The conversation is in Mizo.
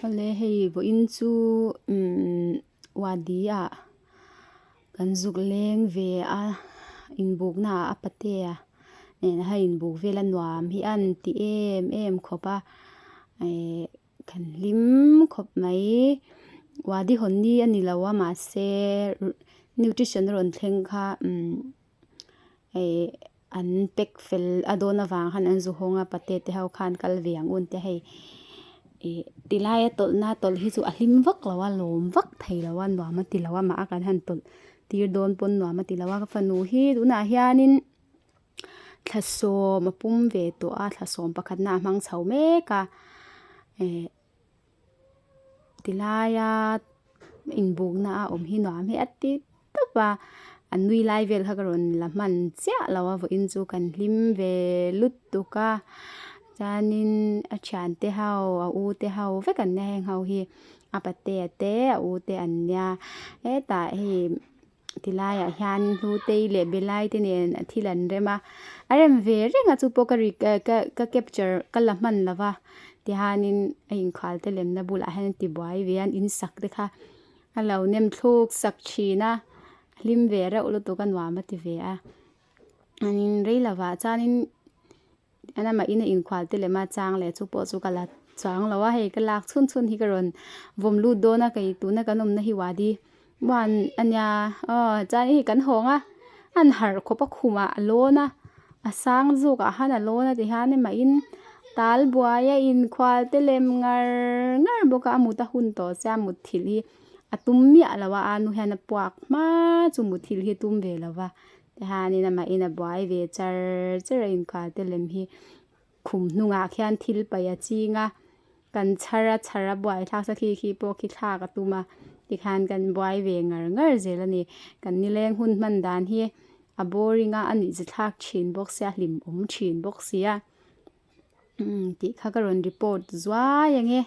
Awle hei vawiin chu umm wadi ah kan zuk leng ve a inbukna ah a patea nen a inbuk vel a nuam hi a an ti em em khawp a ehh kan hlim khawp mai wadi hawn ni a ni lo a mahse nutrition a rawn thleng kha umm ehh an pack fel a dawn avang khan an zu hawng a pate te ho khan kal ve ang un te hei ih tilai a tawlh na tawlh hi chu a hlim vak lo a lawm vak thei lo a nuam a ti lo a mah a kan han tawlh tir dawn pawn nuam a ti lo a ka fanu hi tunah hianin thla sawm a pum ve tawh a thla sawm pakhat na a hmang chho mek a eh. Tilaia inbukna a awm hi nuam hi a ti tawp a, a nui lai vel kha ka rawn la hman chiah lo a vawiin chu kan hlim ve lutuk a chuanin a thiante ho a u te ho vek an nia heng ho hi a patea te a u te an nia hetah hei tilaiah hian hlutei leh belai te nen thil an rem a a rem ve reng a chu pawh ka ri ka ka capture ka la hman lo va tihianin a inkhal te lemna bulah hian a ti buai ve a in sak te kha a lo nem thluk sak thin a hlim ve reuh lutuk a nuam a ti ve a chuanin rei lovah chuanin. An amah in a inkhual te lem a chang leh chu pawh chu ka la chuang lo a hei ka lak chhun chhun hi ka rawn vawm lut dawn a kei tuna kan awmna hi wadi one a nia aw chuan hei kan hawng a an harh khawp a khumah a lawn a a sang zawk ah khan a lawn a tihian amah in tal buai a inkhual te lem ngar ngar bawk a a mut a hun tawh sia mut thilh hi a tum miah lo a a nu hian a puak hma chu mut thilh hi a tum ve lo va. Tihianin amahin a buai ve char char a inkal te lem hi khum hnungah khian thil paih a ching a kan chhar a chhar a buai thlak sa khi khi pawh khi thlak a tum a tikhan kan buai ve ngar ngar zel a ni kan nileng hun hman dan hi a boring a a nuihza thlak thin bawk sia hlim awm thin bawk sia tih kha ka rawn report zuai ang e.